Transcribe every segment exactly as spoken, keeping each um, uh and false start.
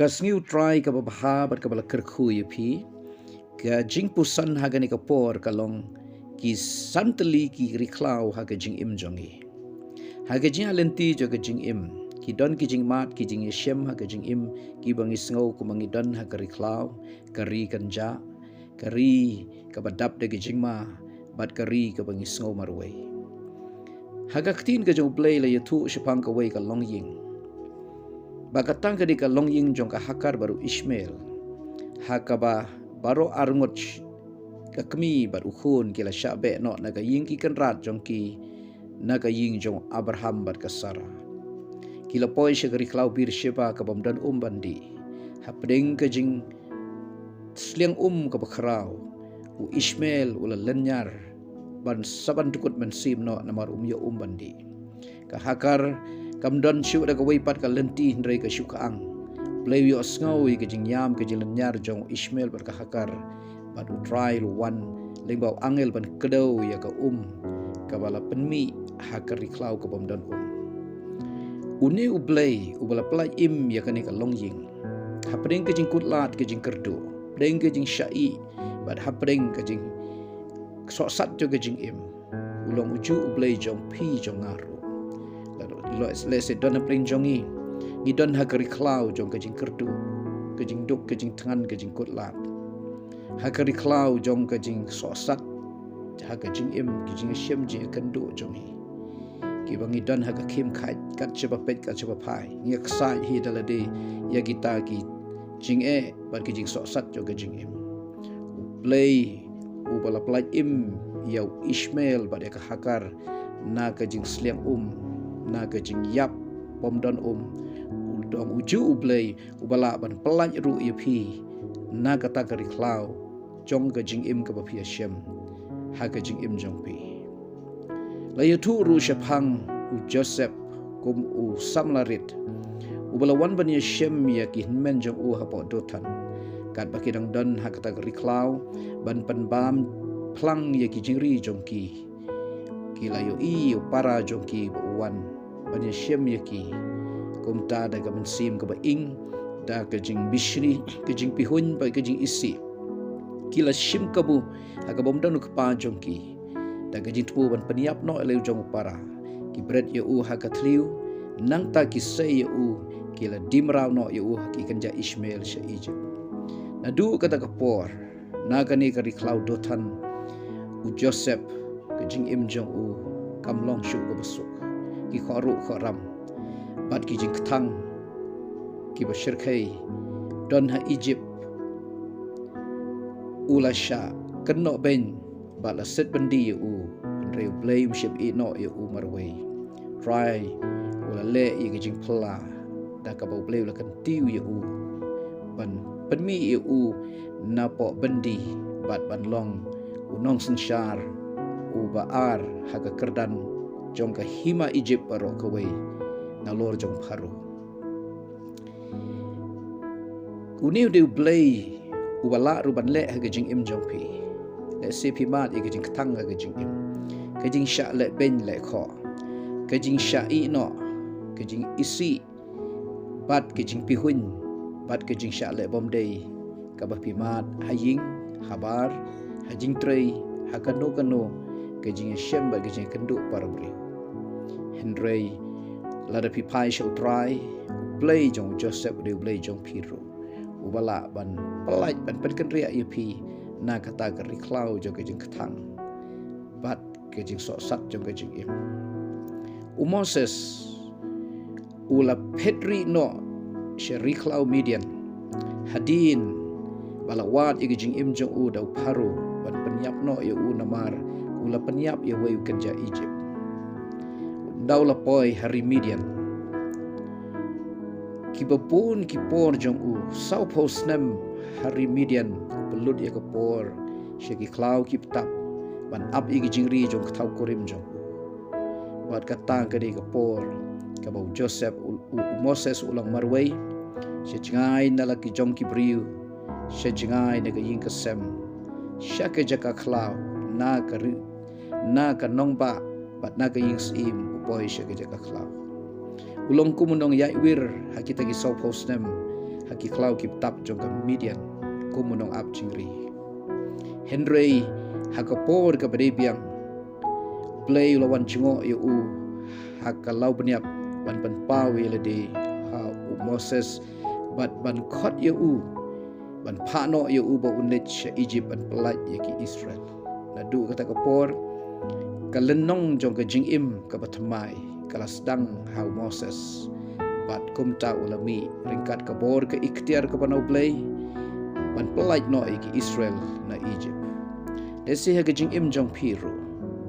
Ka sngi U Trai kaba bha bad kaba la kyrkhu ïa phi. Ka jingpuson ha kane ka por ka long ki san tylli ki ri khlaw ha ka jingim jong ngi. Ha ka jingïaleit jong ka jingim, ki don ki jingmad, ki jingïashem ha ka jingim, kiba ngi sngew kumba ngi don ha ka ri khlaw, ka ri kynjah, ka ri kaba dap da ki jingma, bad ka ri kaba ngi sngew marwei. Ha ka ktien ka jong U Blei la ïathuh shaphang kawei ka longïing. Ba kata ka dei ka longïing jong ka Hagar bad u Ishmael. Ha kaba baroh arngut ka kmie bad u khun ki la shah beh noh na ka ïing ki kynrad jong ki, na ka ïing jong u Abraham bad ka Sarah. Ki la poi sha ka ri khlaw Beersheba kabym don um ban dih. Hapdeng ka jingsliang um kaba khraw, u Ishmael u la lynñiar ban sa ban dkut mynsiem noh namar um ïoh um ban dih. Ka Hagar kam don shuh da kawei pat ka lynti hynrei ka shu khang. U Blei u ïohsngew ïa ka jingïam ka jinglynñiar jong u Ishmael bad ka Hagar. Bad U Trai u la wan lyngba u angel ban kdew ïa ka um kaba la pynmih ha ka ri khlaw kabym don um. Une U Blei uba la pyllait im ïa kane ka longïing. Hapdeng ka jingkutlad ka jingkyrduh, hapdeng ka jingshah ïeh, bad hapdeng ka jingsohsat jong ka jingim. U long uju U Blei jong phi jong nga ruh. Lehse don hapdeng jong ngi, ngi don ha ka ri khlaw jong ka jingkyrduh, ka jingduk, ka jingthngan, ka jingkutlad. Ha ka ri khlaw jong ka jingsohsat ha ka jingim, ka jingïashem, jingïakynduh jong ngi. Kiba ngi don ha ka khim khait, kat shaba peit, kat shaba phai. Ngi ïaksaid hi da lade ïa kita ki jingeh bad ki jingsohsat jong ka jingim. U Blei uba la pyllait im ïa u Ishmael bad ïa ka Hagar na ka jingsliang um, na ka jingïap bym don um. U long uju U Blei uba lah ban pyllait ruh ïa phi na kata ka ri khlaw jong ka jingim kaba phi ïashem ha ka jingim jong phi. La ïathuh ruh shaphang u Joseph kum u samla rit uba la wan ban ïashem ïa ki hynmen jong u hapoh Dothan, katba ki dang don ha kata ka ri khlaw, ban pynbam phlang ïa ki jingri jong ki. Ki la ïohi ïa u para jong ki ba u wan ban ïashem ïa ki. Kumta da ka mynsiem kaba ïng, da ka jingbishni, ka jingpihuiñ bad ka jingisih, ki la shim kabu ha kabym don u kpa jong ki. Da ka jingthmu ban pynïap noh ïa u jong u para, ki bret ïa u ha ka thliew. Nangta ki sei ïa u, ki la die mraw noh ïa u ha ki kynja Ishmael sha Egypt. Naduh kata ka por, na kane ka ri khlaw Dothan, u Joseph, ka jingim jong u kam long shuh kaba suk. Ki khohruh khohram bad ki jingkthang kiba shyrkhei don ha Egypt. U la shah kynnoh beiñ bad la set byndi ïa u, hynrei U Blei um shym ïehnoh ïa u marwei. U Trai u la leh ïa ka jingphylla da kaba U Blei u la kyntiew ïa u ban pynmih ïa u napoh byndi bad ban long u nongsynshar uba ar ha ka kyrdan jong ka hima Egypt baroh kawei, nalor jong Pharaoh. Une u dei U Blei uba lah ruh ban leh ha ka jingim jong phi. Lehse phi mad ïa ka jingkthang ha ka jingim, ka jingshah leh beiñ leh khoh, ka jingshah ïehnoh, ka jingisih, bad ka jingpihuiñ, bad ka jingshah leh bymdei, kaba phi mad ha ïing, ha bar, ha jingtrei, ha kano kano ka jingïashem bad ka jingïakynduh para briew. Hynrei lada phi phai sha U Trai, U Blei jong u Joseph u dei U Blei jong phi ruh, uba lah ban pyllait, ban pynkynriah ïa phi na kata ka ri khlaw jong ka jingkthang bad ka jingsohsat jong ka jingim. U Moses u la phet rieh noh sha ri khlaw Midian, hadien ba la wad ïa ka jingim jong u da u Pharaoh ban pynïap noh ïa u namar u la pynïap ïa uwei u kynja Egypt. Ynda u la poi ha ri Midian, kiba bun ki por jong u, sawphew snem ha ri Midian, u pynlut ïa ka por sha ki khlaw ki btap ban ap ïa ki jingri jong ka thaw kurim jong u. Bad kata ka dei ka por kaba u Joseph, u, u, u Moses u long marwei, sha jngai na la ki jong ki briew, sha jngai na ka ïing ka sem, sha ka jaka khlaw, na ka ri, na ka nongbah bad na ka ïing syiem u poi sha ka jaka khlaw. U long kum u nongïaid wir ha kita ki sawphew snem ha ki khlaw ki btap jong ka Midian kum u nongap jingri. Hynrei ha ka por kaba dei biang, Blei u la wan jngoh ïa u ha ka lawbniap ban pynpaw ïa lade ha u Moses bad ban khot ïa u, ban phah noh ïa u ba un leit sha Egypt ban pyllait ïa ki Israel. Naduh kata ka por, ka lynnong jong ka jingim kaba thymmai ka la sdang ha u Moses, bad kumta u la mih ryngkat ka bor ka iktiar kaba na u Blei ban pyllait noh ïa ki Israel na Egypt. Lehse ha ka jingim jong phi ruh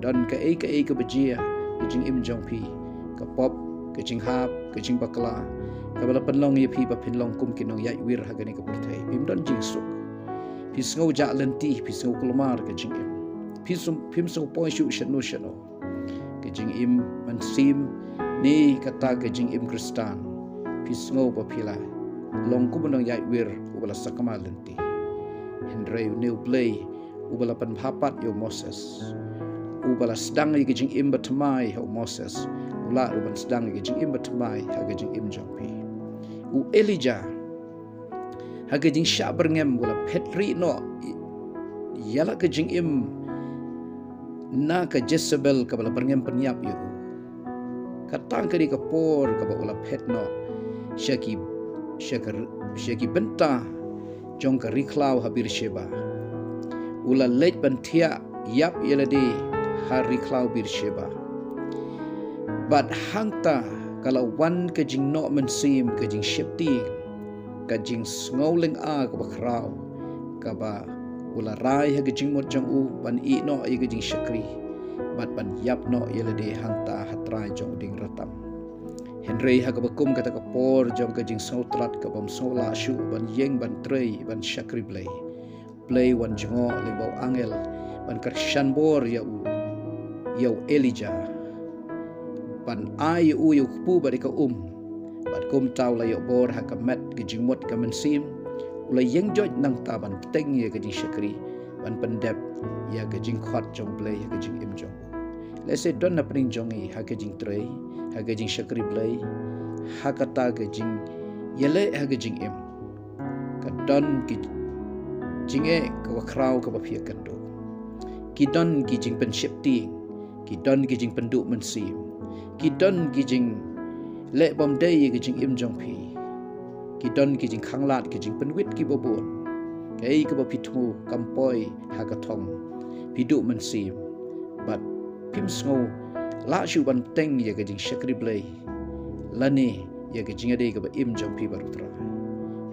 don kaei kaei kaba jia ka jingim jong phi, ka pop, ka jinghap, ka jingbakla, kaba la pynlong ïa phi ba phin long kum ki nongïaid wir ha kane ka pyrthei. Phim don jingsuk, phi sngew jah lynti, phi sngew kulmar ka jingim, phi sum-, phim sngew poi shuh shano shano. Ka jingim mynsiem ne kata ka jingim Khristan, phi sngew ba phi la long kum u nongïaid wir uba la sakma lynti. Hynrei une u Blei uba la pynbha pat ïa u Moses, uba la sdang ïa ka jingim ba thymmai ha u Moses, u lah ruh ban sdang ïa ka jingim ba thymmai ha ka jingim jong phi. U Elijah, ha ka jingshah byrngem u la phet rieh noh ïa la ka jingim na ka Jezebel kaba la byrngem pynïap ïa u. Kata ka dei ka por kaba u la phet noh sha ki, sha ka, sha ki bynta jong ka ri khlaw ha Beersheba. U la leit ban thiah ïap ïa lade ha ri khlaw Beersheba. Bad hangta ka la wan ka jingnoh mynsiem, ka jingsheptieng, ka jingsngew lynga kaba khraw, kaba u la rai ha ka jingmut jong u ban ïeh noh ïa ka jingshakri bad ban ïap noh ïa lade hangta ha trai jong u dieng rta. Hynrei ha kaba kum kata ka por jong ka jingsngew tlot, kaba ym sngew lah shuh ban ïeng ban trei ban shakri Blei, Blei wan jngoh lyngba u angel ban kyrshan bor ïa u, ïa u Elijah, ban ai ïa u ïa u kpu bad ïa ka um. Bad kumta u la ïoh bor ha ka met, ka jingmut, ka mynsiem. U la ïeng joit nangta ban bteng ïa ka jingshakri, ban pyndep ïa ka jingkhot jong Blei ha ka jingim jong u. Lehse don na pdeng jong ngi ha ka jingtrei, ha ka jingshakri Blei, ha kata ka jingïaleh ha ka jingim, ka don ki jingeh kaba khraw kaba phi ïakynduh. Ki don ki jingpynsheptieng, ki don ki jingpynduh mynsiem, ki don ki jingleh bymdei ïa ka jingim jong phi, ki don ki jingkhanglad, ki jingpynwit kiba bun. Kaei kaba phi thmu kam poi ha ka thong, phi duh mynsiem bad phim sngew lah shuh ban bteng ïa ka jingshakri Blei lane ïa ka jingïadei kaba im jong phi bad u Trai.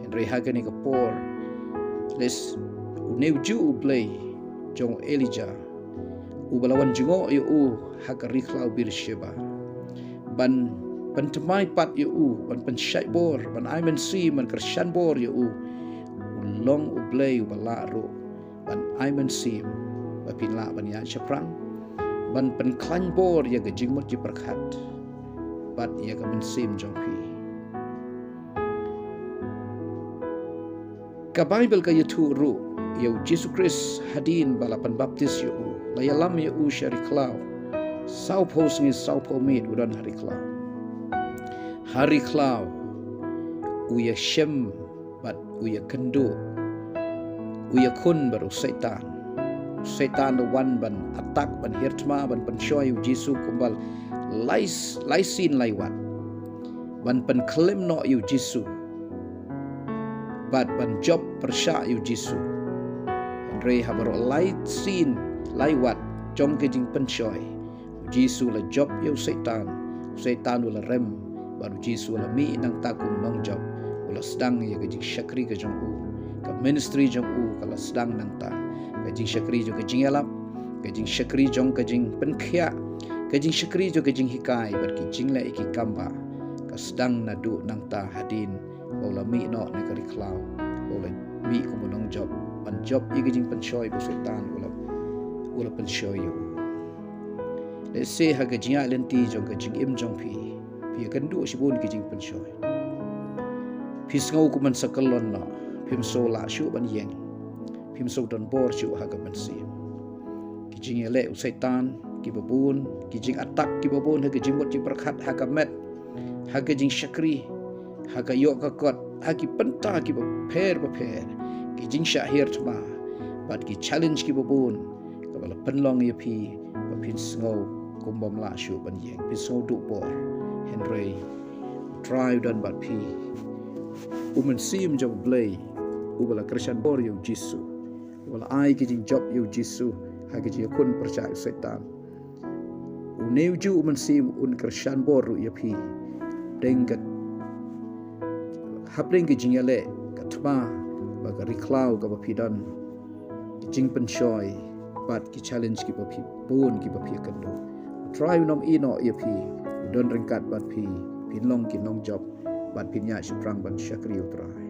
Hynrei ha kane ka por, lehse une u juh u Blei jong u Elijah, uba la wan jngoh ïa u ha ka ri khlaw Beersheba, ban pynthymmai pat ïa u, ban pynshait bor, ban ai mynsiem, ban kyrshan bor ïa u, u long u Blei uba lah ruh ban ai mynsiem ba phin lah ban ïaid shaphrang, ban pynkhlaiñ bor ïa ka jingmut jingpyrkhat bad ïa ka mynsiem jong phi. Ka Baibl ka ïathuh ruh ïa u Jisu Khrist, hadien ba la pynbaptis ïa u, la ïalam ïa u sha ri khlaw, sawphew sngi sawphew miet u don ha ri khlaw. Ha ri khlaw u ïashem bad u ïakynduh, u ïakhun bad u Soitan. U Soitan u wan ban attack, ban hiar thma, ban pynshoi ïa u Jisu kumba lai, lai sien lai wat, ban pynkhlem noh ïa u Jisu bad ban jop pyrshah ïa u Jisu. Hynrei ha baroh lai sien lai wat jong ka jingpynshoi, u Jisu u la jop ïa u Soitan, u Soitan u la rem, bad u Jisu u la mih nangta kum u nongjop. U la sdang ïa ka jingshakri ka jong u, ka ministry jong u ka la sdang nangta. Ka jingshakri jong ka jingïalap, ka jingshakri jong ka jingpynkhiah, ka jingshakri jong ka jinghikai bad ki jingleh ïa ki kam bah, ka sdang naduh nangta, hadien ba u la mih noh na ka ri khlaw, ba u la mih kum u nongjop, ban jop ïa ka jingpynshoi ba u Soitan u la, u la pynshoi ïa u. Lehse ha ka jingïaid lynti jong ka jingim jong phi, phi ïakynduh shibun ki jingpynshoi. Phi sngew kum ban sa kyllon noh, phim sngew lah shuh ban ïeng, phim sngew don bor shuh ha ka mynsiem. Ki jingïaleh u Soitan kiba bun, ki jingattack kiba bun ha ka jingmut jingpyrkhat, ha ka met, ha ka jingshakri, ha ka ïoh ka kot, ha ki bynta kiba pher ba pher, ki jingshah hiar thma bad ki challenge kiba bun kaba la pynlong ïa phi ba phin sngew kum bym lah shuh ban ïeng, phin sngew duh bor. Hynrei U Trai u don bad phi. U Mynsiem jong U Blei uba la kyrshan bor ïa U Jisu, uba la ai ki jingjop ïa U Jisu ha ki jingïakhun pyrshah ïa u Soitan. Une u ju U Mynsiem un kyrshan bor ruh ïa phi. Deng ka hapdeng ki jingïaleh, ka thma bad ka ri khlaw kaba phi don, ki jingpynshoi bad ki challenge kiba phi bun kiba phi kynduh. U Trai un ym ïehnoh ïa phi, u don ryngkat bad phi, phin long ki nongjop bad phin ïaid shaphrang ban shakri U Trai.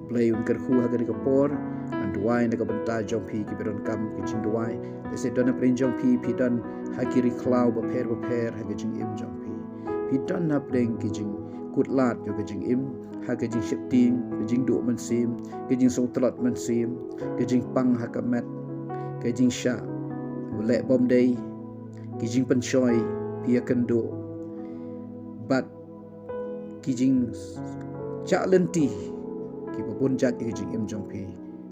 Blei un kyrkhu ha kane ka por. Ngan duwai na ka bynta jong phi kiba donkam ki jingduwai. Lehse don hapdeng jong phi, phi don ha ki ri khlaw bapher bapher ha ka jingim jong phi. Phi don hapdeng ki jingkut lad jong ka jingim, ha ka jingsheptieng, ka jingduh mynsiem, ka jingsngewtlot mynsiem, ka jingpang ha ka met, ka jingshah leh bymdei, ki jingpynshoi phi ïakynduh bad ki jingshah lynti kiba bun jait ha ka jingim jong phi.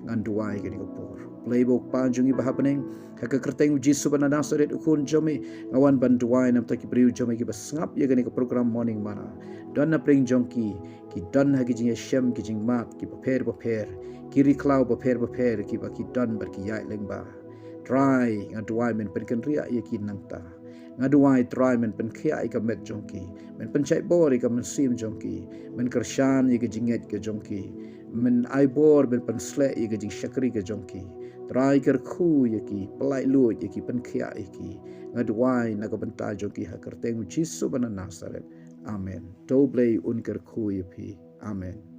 Ngan duwai ha kane ka por. Blei ba U Kpa jong ngi ba ha bneng, ha ka kyrteng U Jisu ba na Nasaret, U Khun jong me, nga wan ban duwai namar ki briew jong me kiba sngap ïa kane ka program Morning Manna. Don hapdeng jong ki, ki don ha ki jingïashem, ki jingmad kiba pher bapher, ki ri khlaw bapher bapher kiba ki don bad ki ïaid lyngba. Trai, nga duwai men pynkynriah ïa ki nangta. Nga duwai Trai men pynkhiah ïa ka met jong ki, men pynshait bor ïa ka mynsiem jong ki, men kyrshan ïa ka jingngeit ka jong ki, men ai bor, men pynsleh ïa ka jingshakri ka jong ki. Trai kyrkhu ïa ki, pyllait luid ïa ki, pynkhiah ïa ki. Nga duwai na ka bynta jong ki ha kyrteng U Jisu ba na Nasaret. Amen. To Blei un kyrkhu ïa phi. Amen.